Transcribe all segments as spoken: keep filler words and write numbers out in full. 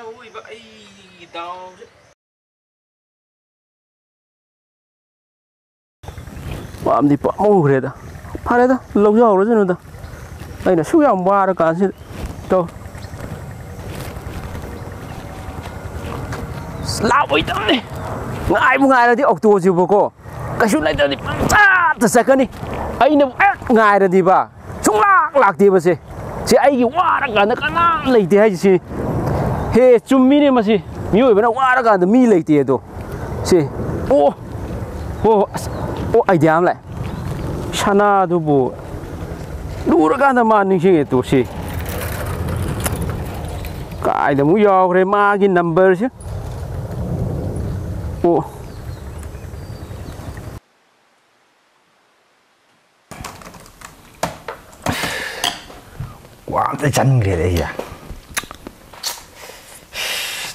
ꯑꯋꯣꯏꯕ ꯑꯩꯒꯤ ꯗꯥꯎꯁꯦ꯫ ꯄꯥꯝꯗꯤ ꯄꯥꯝꯃꯧꯈ꯭ꯔꯦꯗ꯫ ꯐꯔꯦꯗ, ꯂꯧꯖꯍꯧꯔꯁꯅꯨꯗ꯫ ꯑꯩꯅ ꯁꯨꯛ ꯌꯥꯝ ꯋꯥꯔꯀꯥꯟꯁꯤꯗ꯫ ꯇꯧ꯫ ꯑꯁ, ꯂꯥꯛꯑꯣꯏꯗꯕꯅꯤ꯫ ꯉꯥꯏꯕꯨ ꯉꯥꯏꯔꯗꯤ ꯑꯣꯛꯇꯣꯁꯤꯕꯀꯣ꯫ ꯀꯩꯁꯨ ꯂꯩꯇ꯭ꯔꯗꯤ ꯄꯪꯆꯠꯇ ꯆꯠꯀꯅꯤ꯫ ꯑꯩꯅ ꯍꯦꯛ ꯉꯥꯏꯔꯗꯤꯕ, ꯁꯨꯡꯂꯥꯛ ꯂꯥꯛꯇꯦꯕ ꯁꯦ꯫ ꯁꯤ ꯑꯩꯒꯤ ꯋꯥꯔꯀꯥꯟꯗ ꯀꯅꯥꯝ ꯂꯩꯇꯦ ꯍꯥꯏꯁꯦ ꯁꯤꯅꯤ꯫ ꯍꯦ, ꯆꯨꯝꯃꯤꯅꯦ ꯃꯁꯤ꯫ ꯃꯤꯑꯣꯏꯕꯅ ꯋꯥꯔꯀꯥꯟꯗ ꯃꯤ ꯂꯩꯇꯦ ꯑꯗꯣ꯫ ꯁꯤ꯫ ꯑꯣ! ꯍꯣ, ꯍꯣ, ꯑꯁ, ꯑꯣ, idea ꯑꯃ ꯂꯥꯛꯑꯦ꯫ ꯁꯅꯥꯗꯨꯕꯨ ꯂꯨꯔꯀꯥꯟꯗ ꯃꯥ ꯅꯤꯡꯁꯤꯡꯉꯦ ꯇꯨ ꯁꯤ꯫ ꯀꯥꯏꯗ ꯑꯃꯨꯛ ꯌꯥꯎꯈ꯭ꯔꯦ ꯃꯥꯒꯤ numberꯁꯦ? ꯑꯣ꯫ ꯀ꯭ꯋꯥ ꯑꯝꯇ ꯆꯥꯅꯤꯡꯈ꯭ꯔꯦꯗ ꯑꯩꯁꯦ꯫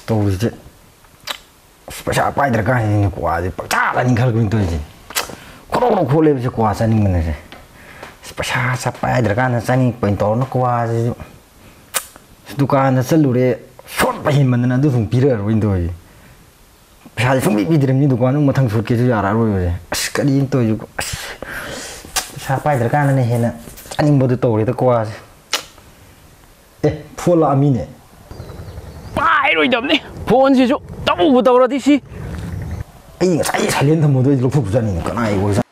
ꯇꯧꯔꯤꯁꯦ꯫ ꯑꯁ, ꯄꯩꯁꯥ ꯄꯥꯏꯗ꯭ꯔꯀꯥꯟꯁꯤꯗꯅꯦ ꯀ꯭ꯋꯥꯁꯦ ꯄꯪꯆꯥ ꯆꯥꯅꯤꯡ ꯈꯜꯂꯛꯄꯅꯤ ꯇꯧꯔꯤꯁꯦ꯫ ꯈꯣꯔꯣ ꯈꯣꯔꯣ ꯈꯣꯠꯂꯦꯕꯁꯦ ꯀ꯭ꯋꯥ ꯆꯥꯅꯤꯡꯕꯅꯁꯦ꯫ ꯑꯁ, ꯄꯩꯁꯥ ꯁ-, ꯄꯥꯏꯗ꯭ꯔꯀꯥꯟꯗ ꯆꯥꯅꯤꯡꯉꯛꯄ ꯑꯣꯏꯅ ꯇꯧꯔꯅ ꯀ꯭ꯋꯥꯁꯤꯁꯨ꯫ ꯑꯁ, ꯗꯨꯀꯥꯟꯗ ꯆꯠꯂꯨꯔꯦ, ꯁꯣꯠꯄ ꯍꯦꯟꯃꯟꯗꯅ ꯑꯗꯨꯁꯨ ꯑꯃꯨꯛ ꯄꯤꯔꯛꯑꯔꯣꯏꯅ ꯇꯧꯔꯤꯁꯦ꯫ ꯄꯩꯁꯥꯁꯦ ꯁꯨꯡꯄꯤ ꯄꯤꯗ꯭ꯔꯕꯅꯤ ꯗꯨꯀꯥꯟꯗ, ꯑꯃꯨꯛ ꯃꯊꯪ ꯁꯣꯠꯀꯦꯁꯨ ꯌꯥꯔꯛꯑꯔꯣꯏꯕꯁꯦ꯫ ꯑꯁ, ꯀꯔꯤꯅꯣ ꯇꯧꯔꯤꯁꯤꯕꯣ? ꯑꯁ, ꯄꯩꯁꯥ ꯄꯥꯏꯗ꯭ꯔꯀꯥꯟꯗꯅ ꯍꯦꯟꯅ ꯆꯥꯅꯤꯡꯕꯗꯨ ꯇꯧꯔꯦꯗ ꯀ꯭ꯋꯥꯁꯦ꯫ ꯑꯦ, phone ꯂꯥꯛꯑꯃꯤꯅꯦ꯫ ꯄꯥꯏꯔꯣꯏꯗꯕꯅꯤ꯫ Phoneꯁꯤꯁꯨ ꯇꯧꯕꯨ ꯇꯧꯔꯗꯤ ꯁꯤ꯫ ꯑꯩ ꯉꯁꯥꯏ silent ꯊꯝꯃꯨꯗꯣꯏ ꯂꯧꯊꯣꯛꯄꯖꯥꯠꯅꯤꯅꯦ꯫ ꯀꯅꯥꯒꯤ ꯑꯣꯏꯖꯥꯠꯅꯣ?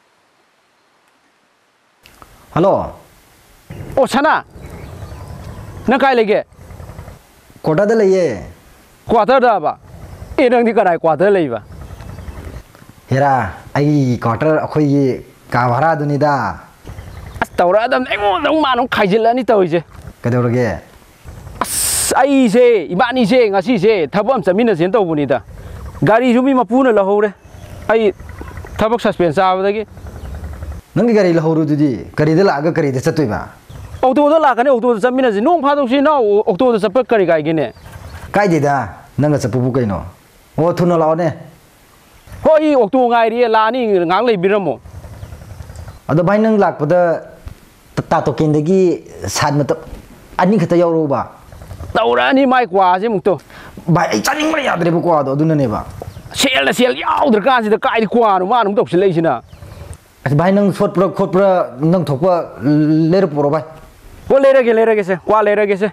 Hello꯫ ꯑꯣ, ꯁꯅꯥ꯫ ꯅꯪ ꯀꯥꯏ ꯂꯩꯒꯦ? Quarterꯗ ꯂꯩꯌꯦ꯫ Quarterꯗꯕ? ꯑꯦ, ꯅꯪꯗꯤ ꯀꯅꯥꯏ quarter ꯂꯩꯕ? ꯍꯦꯔꯥ, ꯑꯩꯒꯤ quarter ꯑꯩꯈꯣꯏꯒꯤ ꯀꯥ ꯚꯔꯥꯗꯨꯅꯤꯗ꯫ ꯑꯁ, ꯇꯧꯔꯛꯑꯗꯕꯅꯤ꯫ ꯑꯩꯉꯣꯟꯗ ꯑꯃꯨꯛ ꯃꯥꯅ ꯑꯃꯨꯛ ꯈꯥꯏꯖꯤꯜꯂꯛꯑꯅꯤ ꯇꯧꯔꯤꯁꯦ꯫ ꯀꯩꯗꯧꯔꯒꯦ? ꯑꯁ, ꯑꯩꯁꯦ, ꯏꯕꯥꯅꯤꯁꯦ ꯉꯁꯤꯁꯦ ꯊꯕꯛ ꯑꯃ ꯆꯠꯃꯤꯟꯅꯁꯦꯅ ꯇꯧꯕꯅꯤꯗ꯫ ꯒꯥꯔꯤꯁꯨ ꯃꯤ ꯃꯄꯨꯅ ꯂꯧꯍꯧꯔꯦ꯫ ꯑꯩ ꯊꯕꯛ suspend ꯆꯥꯕꯗꯒꯤ꯫ ꯅꯪꯒꯤ ꯒꯥꯔꯤ ꯂꯧꯍꯧꯔꯣ ꯑꯗꯨꯗꯤ꯫ ꯒꯥꯔꯤꯗ ꯂꯥꯛꯑꯒ ꯀꯔꯤꯗ ꯆꯠꯇꯣꯏꯕ? Autoꯗ ꯂꯥꯛꯀꯅꯤ, autoꯗ ꯆꯠꯃꯤꯟꯅꯁꯤ꯫ ꯅꯣꯡ ꯐꯥꯗꯣꯛꯁꯤ ꯏꯅꯥꯎ, autoꯗ ꯆꯠꯄ ꯀꯔꯤ ꯀꯥꯏꯒꯦꯅꯦ? ꯀꯥꯏꯗꯦꯗ, ꯅꯪꯒ ꯆꯠꯄꯕꯨ ꯀꯩꯅꯣ? ꯑꯣ, ꯊꯨꯅ ꯂꯥꯛꯑꯣꯅꯦ꯫ ꯍꯣꯏ, ꯑꯩ auto ꯉꯥꯏꯔꯤꯌꯦ, ꯂꯥꯛꯑꯅꯤ, ꯉꯥꯏꯍꯥꯛ ꯂꯩꯕꯤꯔꯝꯃꯣ꯫ ꯑꯗꯣ ꯚꯥꯏ, ꯅꯪ ꯂꯥꯛꯄꯗ ꯇꯥꯇꯣꯀꯦꯟꯗꯒꯤ ꯁꯥꯠ ꯃꯇꯞ ꯑꯅꯤꯈꯛꯇ ꯌꯥꯎꯔꯛꯎꯕ꯫ ꯇꯧꯔꯛꯑꯅꯤ ꯃꯥꯏ ꯀ꯭ꯋꯥꯁꯦ ꯑꯃꯨꯛꯇꯣ꯫ ꯚꯥꯏ, ꯑꯩ ꯆꯥꯅꯤꯡꯕꯅ ꯌꯥꯗ꯭ꯔꯦꯕ ꯀ꯭ꯋꯥꯗꯣ, ꯑꯗꯨꯅꯅꯦꯕ꯫ ꯁꯦꯜꯅ ꯁꯦꯜ ꯌꯥꯎꯗ꯭ꯔꯀꯥꯟꯁꯤꯗ ꯀꯥꯏꯗꯤ ꯀ꯭ꯋꯥꯅꯣ ꯃꯥꯅ ꯑꯃꯨꯛ ꯇꯧꯁꯤꯜꯂꯛꯏꯁꯤꯅ? ꯑꯁ ꯚꯥꯏ, ꯅꯪ ꯁꯣꯠꯄ꯭ꯔꯥ ꯈꯣꯠꯄ꯭ꯔꯥ, ꯅꯪ ꯊꯣꯛꯄ ꯂꯩꯔ ꯄꯨꯔꯛꯑꯣ ꯚꯥꯏ꯫ ꯍꯣ, ꯂꯩꯔꯒꯦ, ꯂꯩꯔꯒꯦꯁꯦ, ꯀ꯭ꯋꯥ ꯂꯩꯔꯒꯦꯁꯦ꯫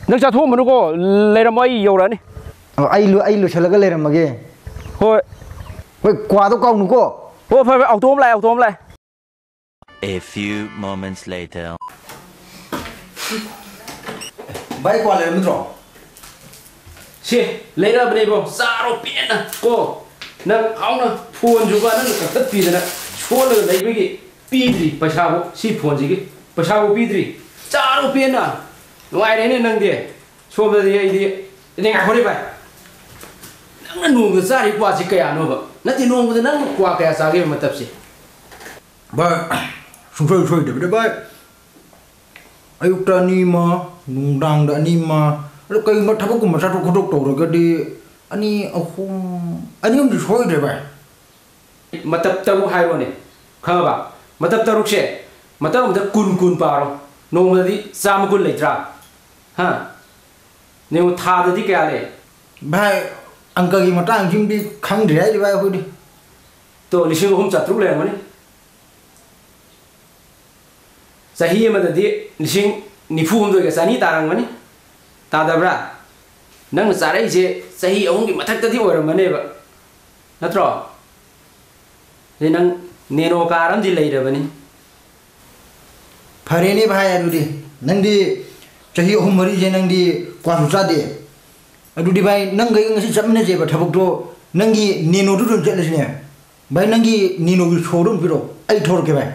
ꯅꯪ ꯆꯥꯊꯣꯛꯑꯝꯃꯅꯨꯀꯣ, ꯂꯩꯔꯝꯃꯣ, ꯑꯩ ꯌꯧꯔꯛꯑꯅꯤ꯫ ꯑꯣ, ꯑꯩ ꯂꯣ-, ꯑꯩ ꯂꯣꯏꯁꯤꯜꯂꯒ ꯂꯩꯔꯝꯃꯒꯦ꯫ ꯍꯣꯏ꯫ ꯍꯣꯏ, ꯀ꯭ꯋꯥꯗꯣ ꯀꯥꯎꯅꯨꯀꯣ꯫ ꯍꯣ, ꯐꯔꯦ, ꯐꯔꯦ, ꯑꯣꯇꯣ ꯑꯃ ꯂꯥꯛꯑꯦ, ꯑꯣꯇꯣ ꯑꯃ ꯂꯥꯛꯑꯦ꯫ A few moments later. ꯚꯥꯏ, ꯀ꯭ꯋꯥ ꯂꯩꯔꯝꯗ꯭ꯔꯣ? ꯁꯤ, ꯂꯩꯔꯕꯅꯦꯕꯣ, ꯆꯥꯔꯣ ꯄꯦꯟꯅ ꯀꯣ꯫ ꯅꯪ ꯍꯥꯎꯅ ꯐꯣꯟꯁꯨꯕ ꯅꯪꯅ ꯀꯛꯊꯠꯄꯤꯗꯅ ꯁꯣꯜꯂꯒ ꯂꯩꯕꯒꯤ ꯄꯤꯗ꯭ꯔꯤ ꯄꯩꯁꯥꯕꯨ, ꯁꯤ ꯐꯣꯟꯁꯤꯒꯤ ꯄꯩꯁꯥꯕꯨ ꯄꯤꯗ꯭ꯔꯤ꯫ ꯆꯥꯔꯣ ꯄꯦꯟꯅ꯫ ꯅꯨꯡꯉꯥꯏꯔꯦꯅꯦ ꯅꯪꯗꯤ꯫ ꯁꯣꯝꯗꯗꯤ ꯑꯩꯗꯤ, ꯑꯗꯩ ꯉꯥꯏꯈꯣꯅꯦ ꯚꯥꯏ꯫ ꯅꯪꯅ ꯅꯣꯡꯃꯗ ꯆꯥꯔꯤꯕ ꯀ꯭ꯋꯥꯁꯤ ꯀꯌꯥꯅꯣꯕ? ꯅꯠꯇꯦ, ꯅꯣꯡꯃꯗ ꯅꯪ ꯀ꯭ꯋꯥ ꯀꯌꯥ ꯆꯥꯒꯦꯕ ꯃꯇꯞꯁꯦ? ꯚꯥꯏ, ꯁꯨꯡꯁꯣꯏ ꯁꯣꯏꯗꯕꯤꯗ ꯚꯥꯏ, ꯑꯌꯨꯛꯇ ꯑꯅꯤ ꯑꯃ, ꯅꯨꯡꯗꯥꯡꯗ ꯑꯅꯤ ꯑꯃ, ꯑꯗꯣ ꯀꯩꯒꯨꯝꯕ ꯊꯕꯛꯀꯨꯝꯕ ꯆꯠꯊꯣꯛ ꯈꯣꯠꯇꯣꯛ ꯇꯧꯔꯒꯗꯤ ꯑꯅꯤ, ꯑꯍꯨꯝ, ꯑꯅꯤ ꯑꯍꯨꯝꯗꯤ ꯁꯣꯏꯗ꯭ꯔꯦ ꯚꯥꯏ꯫ ꯃꯇꯞ ꯇꯔꯨꯛ ꯍꯥꯏꯔꯣꯅꯦ, ꯈꯪꯉꯕ? ꯃꯇꯞ ꯇꯔꯨꯛꯁꯦ, ꯃꯇꯞ ꯑꯃꯗ ꯀꯨꯟ ꯀꯨꯟ ꯄꯥꯔꯣ, ꯅꯣꯡꯃꯗꯗꯤ ꯆꯥꯝꯃ ꯀꯨꯟ ꯂꯩꯇ꯭ꯔꯥ? ꯍꯥ? ꯌꯦꯡꯉꯨ, ꯊꯥꯗꯗꯤ ꯀꯌꯥ ꯂꯩ? ꯚꯥꯏ, ꯑꯪꯀꯒꯤ ꯃꯇꯥꯡꯁꯤꯃꯗꯤ ꯈꯪꯗ꯭ꯔꯦ ꯍꯥꯏꯔꯤ ꯚꯥꯏ ꯑꯩꯈꯣꯏꯗꯤ꯫ ꯇꯣ, ꯂꯤꯁꯤꯡ ꯑꯍꯨꯝ ꯆꯥꯇ꯭ꯔꯨꯛ ꯂꯩꯔꯝꯒꯅꯤ꯫ ꯆꯍꯤ ꯑꯃꯗꯗꯤ ꯂꯤꯁꯤꯡ ꯅꯤꯐꯨ ꯍꯨꯝꯗꯣꯏꯒ ꯆꯅꯤ ꯇꯥꯔꯝꯒꯅꯤ꯫ ꯇꯥꯗꯕ꯭ꯔꯥ? ꯅꯪꯅ ꯆꯥꯔꯛꯏꯁꯦ ꯆꯍꯤ ꯑꯍꯨꯝꯒꯤ ꯃꯊꯛꯇꯗꯤ ꯑꯣꯏꯔꯝꯒꯅꯦꯕ, ꯅꯠꯇ꯭ꯔꯣ? ꯑꯗꯩ ꯅꯪ ꯅꯦꯅꯣ ꯀꯥꯔ ꯑꯃꯗꯤ ꯂꯩꯔꯕꯅꯤ꯫ ꯐꯔꯦꯅꯦ ꯚꯥꯏ, ꯑꯗꯨꯗꯤ ꯅꯪꯗꯤ ꯆꯍꯤ ꯑꯍꯨꯝ ꯃꯔꯤꯁꯦ ꯅꯪꯗꯤ ꯀ꯭ꯋꯥꯁꯨ ꯆꯥꯗꯦ꯫ ꯑꯗꯨꯗꯤ ꯚꯥꯏ, ꯅꯪꯒ ꯑꯩꯒ ꯉꯁꯤ ꯆꯠꯃꯤꯟꯅꯁꯦꯕ ꯊꯕꯛꯇꯣ, ꯅꯪꯒꯤ ꯅꯦꯅꯣꯗꯨꯗ ꯑꯗꯨꯝ ꯆꯠꯂꯁꯤꯅꯦ꯫ ꯚꯥꯏ, ꯅꯪꯒꯤ ꯅꯦꯅꯣꯒꯤ ꯁꯣꯗꯣ ꯑꯗꯨꯝ ꯄꯤꯔꯛꯑꯣ, ꯑꯩ ꯊꯧꯔꯛꯀꯦ ꯚꯥꯏ꯫